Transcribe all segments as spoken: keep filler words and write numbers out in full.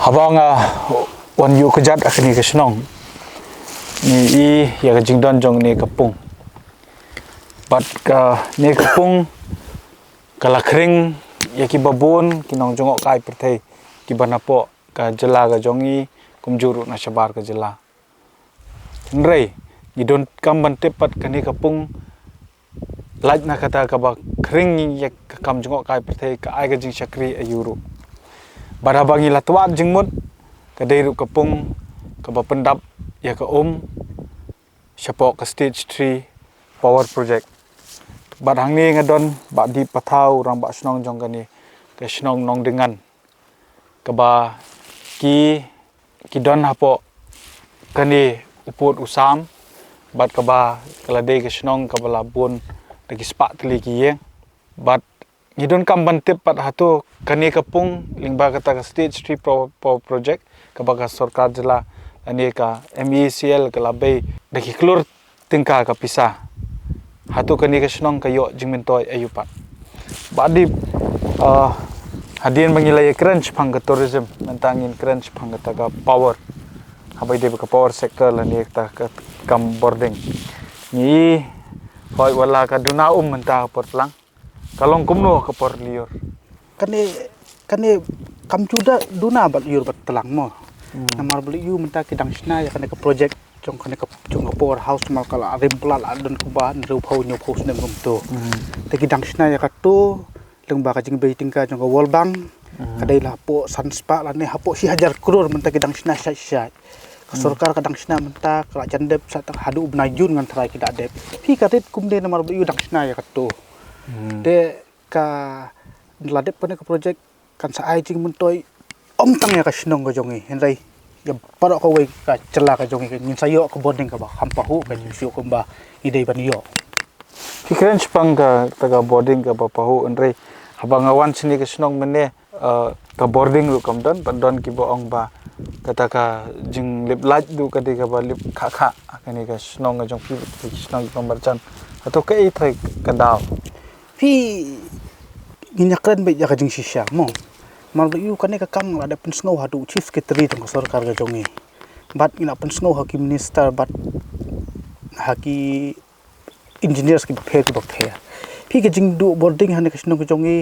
Haba nga wan ïuh kjat ha kane ka shnong, ngi i ïa ka jingdon jong kane ka pung. Bad kane ka pung ka la khring ïa kiba bun ki nongjngohkai pyrthei kiba na poh ka jylla ka jong ngi, kumjuh ruh na shabar ka jylla. Hynrei ngi donkam ban tip pat kane ka pung, lait na kata kaba khring ïa ka kam jngohkai pyrthei, ka ai ka jingshakri aïu ruh. Bad haba ngi la twad jingmut, ka dei ruh ka pung kaba pyndap ïa ka um shapoh ka Stage three Power Project. Bad hangne nga don Bah Dip Pathaw, u rangbah shnong jong kane ka shnong Nongdingan, kaba ki ki don hapoh kane u pud u sam, bad kaba ka la dei ka shnong kaba la bun da ki spah tylli ki ïing. Bad ngi donkam ban tip pat hato kane ka pung lyngba kata ka Stage three Pro- Power Project kaba ka sorkar jylla lane ka M E C L ka la bei da ki klur tyngka ka pisa, hato kane ka shnong ka ïoh jingmyntoi aïu pat. Bah Dip, ah, hadien ba ngi la ïakren shaphang ka tourism, mynta ngin kren shaphang kata ka power. Haba ïadei bad ka power sector lane kata ka kam bording, ngi i hoi wat la ka duna um mynta ha por tlang, ka long kumno ha ka por lyiur? Kane, kane kam ju da duna bad lyiur bad tlang mo. Hmm. Namar ba lei mynta ki dang shna ïa kane ka project jong kane ka, jong ka power house, namar ka la rim palat, la don kumba hynriewphew hynñiewphew snem kumto. Hmm. Te ki dang shna ïa kato lyngba ka jingbei tyngka jong ka World Bank. Hmm. Ka dei la hapoh san spah lane hapoh shi hajar klur mynta ki dang shna shai shai. Ka, hmm, sorkar ka dang shna mynta ka la jan dep sa tang haduh u bnai Jun ngan tharai ki da dep. Phi ka rit kumne namar ba lei dang shna ïa kato. Hmm. Te ka la dep kane ka project kan sa ai jingmyntoi ym tang ïa ka shnong ka jong ngi, hynrei ïa baroh kawei ka jylla ka jong ngi, ngin sa ïoh ka bording kaba kham pahuh, ka jingsngew kumba ngi dei ban ïoh. Phi kren shaphang kata ka bording kaba pahuh, hynrei haba nga wan shane ka shnong mynne, eh, ka bording ruh kam don, bad don kiba ong ba kata ka jinglip light ruh ka dei kaba lip khah khah ha kane ka shnong ka jong phi, ki shnong kiba marjan. Hato kaei trai ka daw? Phi, ngin ïakren beit ïa ka jingshisha mo. Namar ba ïa kane ka kam nga la dep pynsngew haduh u chief secretary jong ka sorkar ka jong ngi. Bad ngi la pynsngew ha ki minister bad ha ki engineers kiba pher kiba pher. Phi, ka jingduh bording ha kane ka shnong ka jong ngi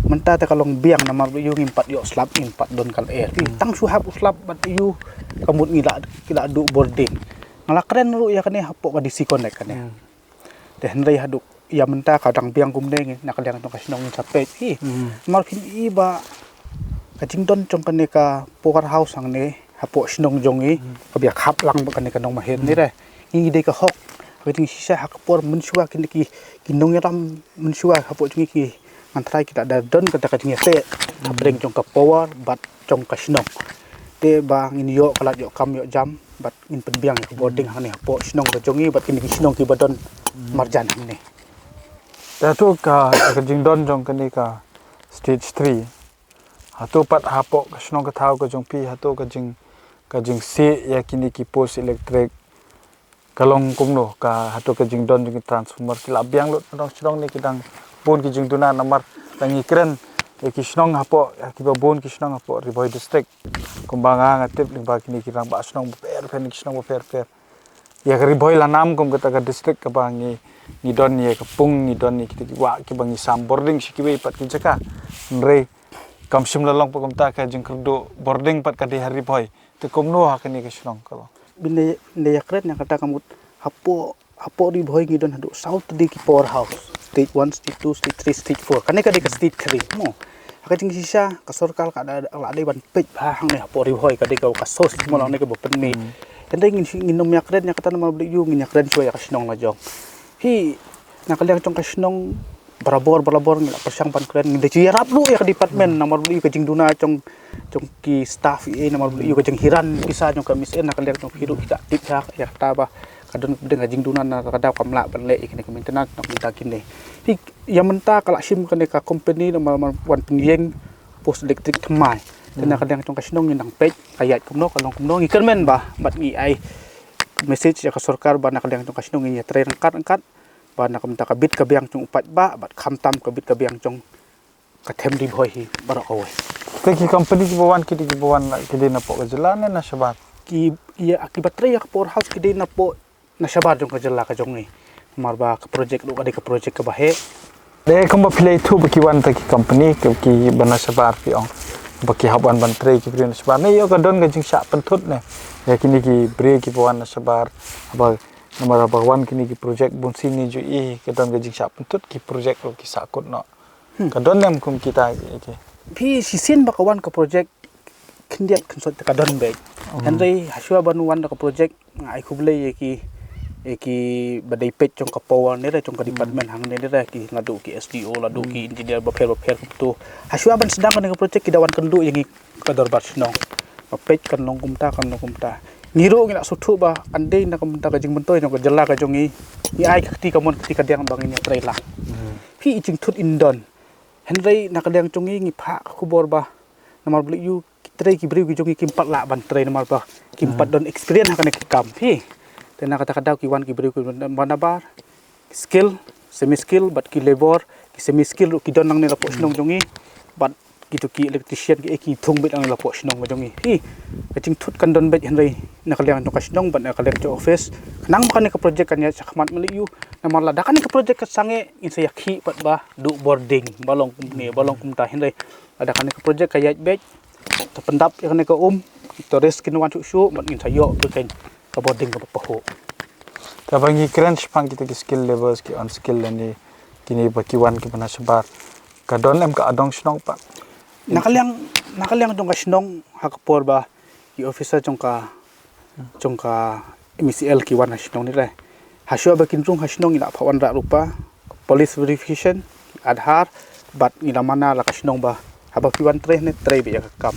mynta te ka long biang, namar ba ïa ngim pat ïoh slap, ngim pat don ka lyer. Phi, hmm, tang shu hap u slap bad ïa ka mut ngi la, ki la duh bording. Nga la kren ruh ïa kane hapoh ka D C Connect kane. Hmm. Te hynrei haduh ïa mynta ka dang biang kumne, ngi na ka liang jong ka shnong ngin sa peit hi. Hmm. Namar kine i ba ka jingdon jong kane ka power house hangne hapoh shnong jong ngi, hmm, ka bia khap lang bad kane ka Nongmahir ne, hmm, re. Ngi dei ka hok. Ka jingshisha ha ka por mynshuwa kine ki, ki nongïalam mynshuwa hapoh jong ngi ki ngan tharai ki da, da don kata ka jingïaseng, hmm, hapdeng jong ka power bad jong ka shnong. Te ba ngin ïoh ka lad ïoh kam ïoh jam bad ngin pynbiang ïa ka bording hangne hapoh shnong ka jong ngi bad kine ki shnong kiba don, hmm, marjan hangne. Te hato ka, ka jingdon jong kane ka Stage three, hato pat hapoh ka shnong ka thaw ka jong phi, hato ka jing, ka jingsieh ïa kine ki post electric ka long kumno, ka hato ka jingdon jong ki transformer ki la biang lut na dong shnong ne ki dang bun ki jingduna? Namar tang ngi kren ïa ki shnong hapoh, ïa kiba bun ki shnong hapoh Ri Bhoi District. Kumba nga, nga tip lyngba kine ki rangbah shnong bapher bapher ne ki shnong bapher bapher, ïa ka Ri Bhoi la nam kum kata ka district kaba ngi, ngi don ïa ka pung, ngi don ïa kita ki wah kiba ngi sam bording sha kiwei pat ki jaka. Hynrei kam shym la long pat kumta, ka jingkyrduh bording pat ka dei ha Ri Bhoi. Te kumno ha kane ka shnong ka long? Bad ngi, ngi ïakren ïa kata ka mut hapoh, hapoh Ri Bhoi ngi don haduh saw tylli ki power house. Stage one, stage two, stage three, stage four. Kane ka dei ka stage three mo. Ha ka jingshisha ka sorkar ka da, la dei ban peit bha hangne hapoh Ri Bhoi, ka dei ka, ka source mo, la ne kaba pynmih. Hmm. Hynrei ngin, ngin ym ïakren ïa kata namar ba ïa ngin ïakren shuwa ïa ka shnong la jong. Hi, na ka liang jong ka shnong, barabor, barabor ngi la pyrshang ban kren, ngi da ju ïarap ruh ïa ka department, hmm, namar ba ïa ka jingduna jong, jong ki staff, ïa namar ba ïa ka jinghiar pisa jong ka M S N, na ka liang jong phi ruh kita tip ïa, ïa kata ba ka don pdeng ka jingduna, na ka daw kam lah ban leh ïa kine ka maintenance na ka bynta kine. Phi, ïa mynta ka la shim kane ka company namar, namar wan pynïeng post electric thymmai. Te na, hmm, ka liang jong ka shnong ngin nang peit ka ïaid kumno, ka long kumno, ngi kyrmen bha bad ngi ai message ïa ka sorkar ba na ka liang jong ka shnong ngin ïatrei ryngkat ryngkat. Ba na ka bynta ka bit ka biang jong u paidbah bad khamtam ka bit ka biang jong Ka them dei bhoi hi baroh kawei. Te ki company kiba wan ki dei kiba wan ki dei napoh ka jylla ne na shabar? Ki, ïa, kiba trei ïa ka power house ki dei napoh na shabar jong ka jylla ka jong ngi. Namar ba ka project ruh ka dei ka project kaba heh. Te kumba phi la ïathuh ba ki wan te ki company ki, kiba na shabar phi ong ba ki hap wan ban trei ki briew na shabar. Ne ïoh ka don ka jingshah pynthut ne ïa kine ki briew kiba wan na shabar. Ba namar ba wan kine ki project bun sien ngi ju ïohi ka don ka jingshah pynthut ki project ruh ki sahkut noh. Hmm. Ka don ne em kum kita ki, ki. Phi shisien ba ka wan ka project khyndiat khynsoit te ka don beit. Hmm. Hynrei hashwa ban wan da ka project nga ai khublei ïa ki, ïa ki ba dei peit jong ka power ne re jong ka department hangne ne re ki naduh ki S D O naduh ki engineer bapher bapher kumto. Hashwa ban sdang kane ka project ki da wan kynduh ïa ngi ka dorbar shnong. Ba peit kan long kumta kan long kumta. Ngi ruh ngi la sngewthuh ba kan dei na ka bynta ka jingmyntoi jong ka jylla ka jong ngi. Ngi ai ka kti kamon kti kadiang ba ngin ïatrei lang. Hmm. Phi i jingthut in don. Hynrei na ka liang jong ngi ngi phah ka khubor ba namar ba lei ïoh ki trei ki briew ki jong ngi kim pat lah ban trei namar ba kim pat don experience ha kane ka kam phi. Te na kata ka daw ki wan ki briew ki ban nabar skill, semi skill bad ki labor, ki semi skill ruh ki don nangne lapoh shnong jong ngi. Bad kito ki electrician ki, eh, ki thung beit nangne lapoh shnong jong ngi. Hi ka jingthut kan don beit hynrei na ka liang jong ka shnong bad na ka liang jong office. Khnang ba kane ka project kan ïaid shakhmat ma lei ïoh. Namar lada kane ka project ka sangeh ngin sa ïakhih pat ba duh bording ba long kumne ba long kumta hynrei lada kane ka project ka ïaid beit. Te pyndap ïa kane ka um, ki tourist kin wan shuh shuh, bad ngin sa ïoh pyrkhat ka bording kaba pahuh. Te ba ngi kren shaphang kita ki skilled labours, ki unskilled lane kine ba ki wan kiba na shabar. Ka don em ka adong shnong pat? Na ka liang, na ka liang jong ka shnong ha ka por ba ki officer jong ka jong ka M E C L ki wan ha shnong ni re. Hashwa ba kin rung ha shnong ngi la phah wanrah rupa, police verification, Aadhaar, bad ngi la mana la ka shnong ba haba phi wan trei ne trei beit ïa ka kam.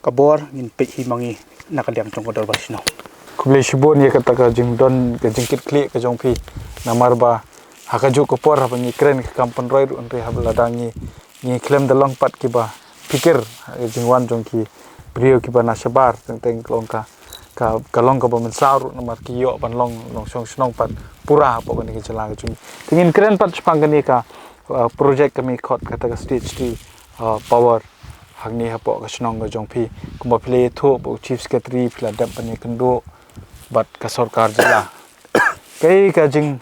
Ka bor ngin peit hi ma ngi na ka liang jong ka dorbar shnong. Khublei shibun ïa kata ka jingdon ka jingkitkhlieh ka jong phi namar ba ha kajuh ka por haba ngi kren ka kam pynroi ruh hynrei haba lada ngi ngi khlem da long pat kiba phikir ha ka jingwan jong ki briew kiba na shabar teng teng ka long ka ka, ka long kaba mynsaw ruh namar ki ïoh ban long nongshong shnong pat pura hapoh kane ka jylla ka jong ngi. Te ngin kren pat shaphang kane ka, uh, project kaba ngi khot kata ka stage three, uh, power hangne hapoh ka shnong ka jong phi. Kumba phi la ïathuh ba u chief secretary phi la dep ban ïakynduh bad ka sorkar jylla. Kaei ka jing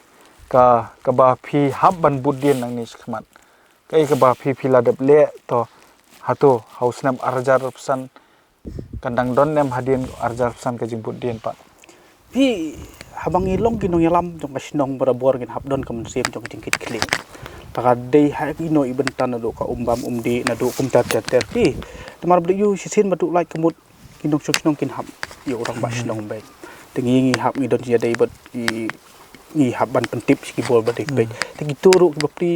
ka, kaba phi hap ban bud dien nangne shakhmat? Kaei kaba phi phi la dep leh to hato ha u snem ar hajar arphew san kan dang don ne em hadien ar hajar arphew san ka jingbud dien pat? Phi haba ngi long ki nongïalam jong ka shnong barabor ngin hap don ka mynsiem jong ka jingkitkhlieh. Te ka dei ha kino i bynta naduh ka um bam um dih naduh kumta ter ter phi. Namar ba lei ïoh shisien ba duh lait ka mut ki nongshong shnong kin hap ïa u rangbah shnong beit. Te ngi ngi hap ngi don ïa dei bad ngi ngi hap ban pyntip sha ki bor ba dei peit. Te kito ruh kiba phi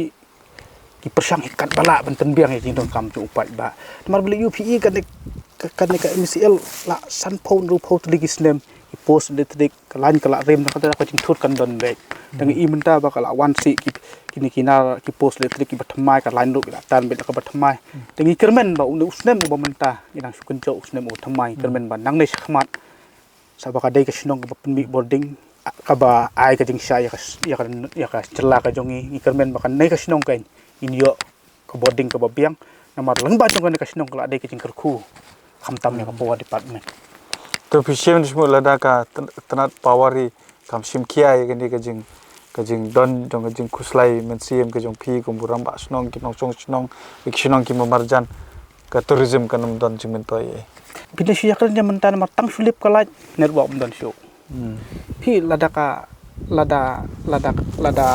ki pyrshang hi katba lah ban pynbiang ïa ki jingdonkam jong u paidbah. Namar ba lei ïoh phi i kane ka, kane ka M E C L la sanphew hynriewphew tylli ki snem ki post electric ka line ka la rem na kata ka jingthut kan don beit. Te ngi i mynta ba ka la wan sih ki kine ki nar ki post electric kiba thymmai ka line ruh ki la tan beit la kaba thymmai. Te ngi kyrmen ba une u snem uba mynta ngi dang shu kynjoh u snem uba thymmai ngi kyrmen ba nangne shakhmat sa ba ka dei ka shnong kaba pynmih bording kaba ai ka jingshai ïa ka, ïa ka, ïa ka jylla ka jong ngi, ngi kyrmen ba kane ka shnong kan ngin ïoh ka bording kaba biang namar lyngba jong kane ka shnong ka la dei ka jingkyrkhu khamtam ïa ka power department. To phi shem da shmut lada ka tyn-, tnat power hi kam shim khia ïa kane ka jing, ka jingdon jong ka jingkhuslai mynsiem ka jong phi kum u rangbah shnong ki nongshong shnong ki shnong ki marjan ka tourism kan ym don jingmyntoi. Phi da shu ïakren ïa mynta namar tang shu lip ka light network ym don shuh. Phi lada ka lada lada lada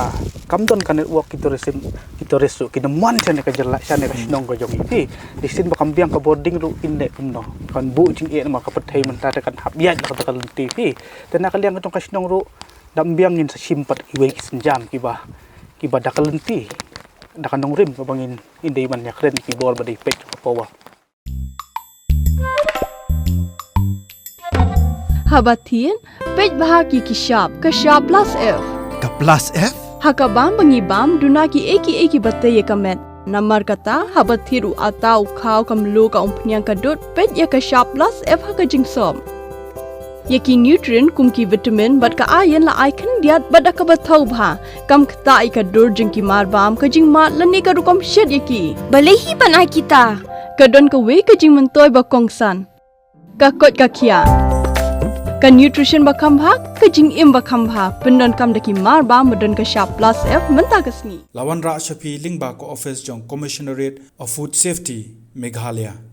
kam don ka network ki tourism ki tourist ruh kin ym wan shane ka jylla shane ka shnong ka jong ngi. Phi da shisien ba kam biang ka bording ruh kin leh kumno kan buh jingeh namar ka pyrthei mynta te kan hap ïaid la ka lynti phi. Te na ka liang ka jong ka shnong ruh da ym biang ngin sa shim pat kiwei ki sienjam kiba kiba da ka lynti da ka nongrim kaba ngin ngin dei ban ïakren ki bor ba dei peit ka power. Haba thied peit bha ki ki shap ka shap plus F. Ka plus F? Ha ka bam ba ngi bam duna ki ei ki ei kiba tei ïa ka met. Namar kata haba thied u ata u khaw ka mluh ka umphniang ka dud peit ïa ka shap plus F ha ka jingsop. Ïa ki nutrient kum ki vitamin bad ka iron la ai khyndiat bad da kaba thaw bha. Kam ktah ïa ka dur jong ki marbam, ka jingmad lane ka rukom shet ïa ki. Balei hi ban ai kita? Ka don kawei ka jingmyntoi ba kongsan. Ka koit ka khiah. Ka nutrition ba kham bha, ka jingim ba kham bha. Pyndonkam da ki marbam ba don ka shap plus F mynta ka sngi. La wanrah sha phi lyngba ka office jong Commissionerate of Food Safety, Meghalaya.